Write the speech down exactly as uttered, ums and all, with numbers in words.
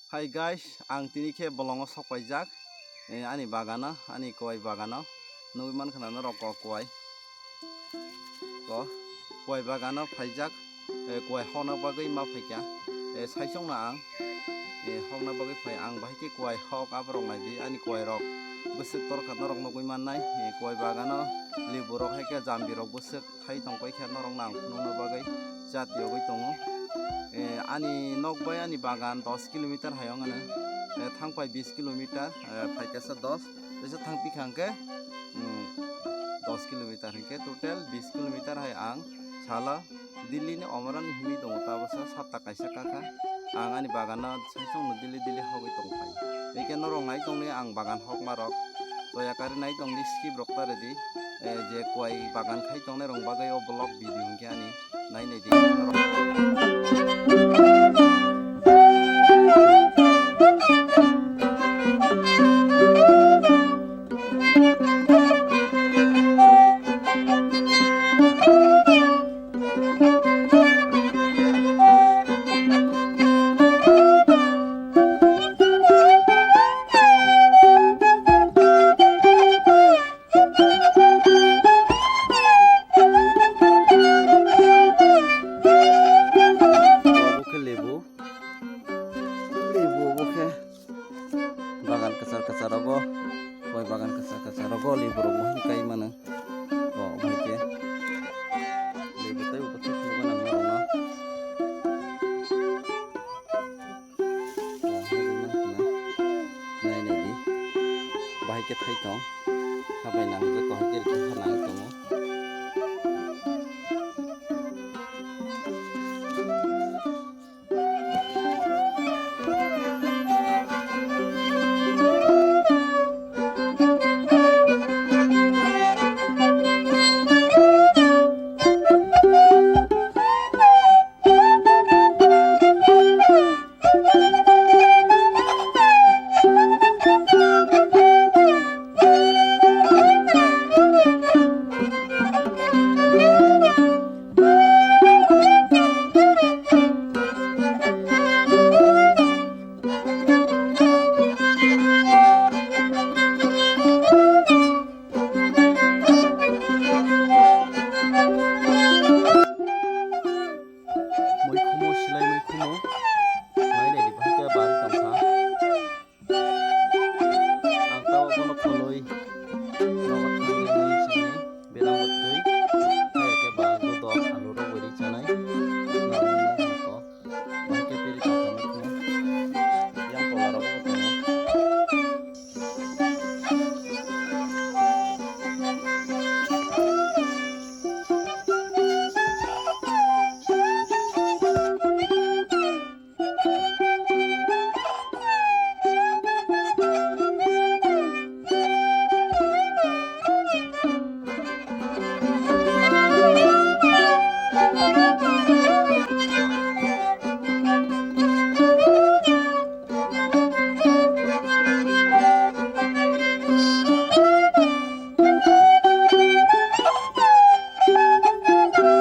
Hi guys, ang tini khe bolongo sok paijak, eh, ani bagano, ani kuai bagano. Nugui mankha na norok o kuai. Ko, kuai bagano phaijak, eh, kuai hokna bagwi ma phaikha. Eh, saichung no ang, eh, hokna bagwi phai ang, bahai khe kuai hok aborok naidi, ani kuai rok bwswk torkha norok nugui mannai. Eh, kuai bagano lebu rok hai khe jambi rok bwswk thai tongpai khe norok no ang phunukna bagwi chat yogwi tongo. Eh, ani nok bai ani bagan dos kilometer hai wng ano. Eh, thangpai bis kilometer, eh, phaikasa dos, teisa thangpi kha hwnkhe, mm, dos kilometer hwnkhe total bis kilometer hai ang salo Delhi ni Omorani himwi tongo, tabasa sapta kaisa kakha ang ani bagan no saichung no Delhi Delhi hogwi tongphai. Hwnkhe norok nai tongdi ang bagan hokma rok. Toya kari nai tongdi skip rok ta redi, eh, je kuai bagan khai tongnai rok bagwi o vlog video hwnkhe ani nai nai di norok. Obo khe lebu, lebu obo khe bagan kwchar kwchar rogo, bai bagan kwchar kwchar rogo lebu rok mohai kai mano. O, omo hai khe lebu tei bo thai phunukgo nang norokno. Nai nai di. Bahai khe thai tong. Habai nang je kaham khe rikhe ha nang tongo.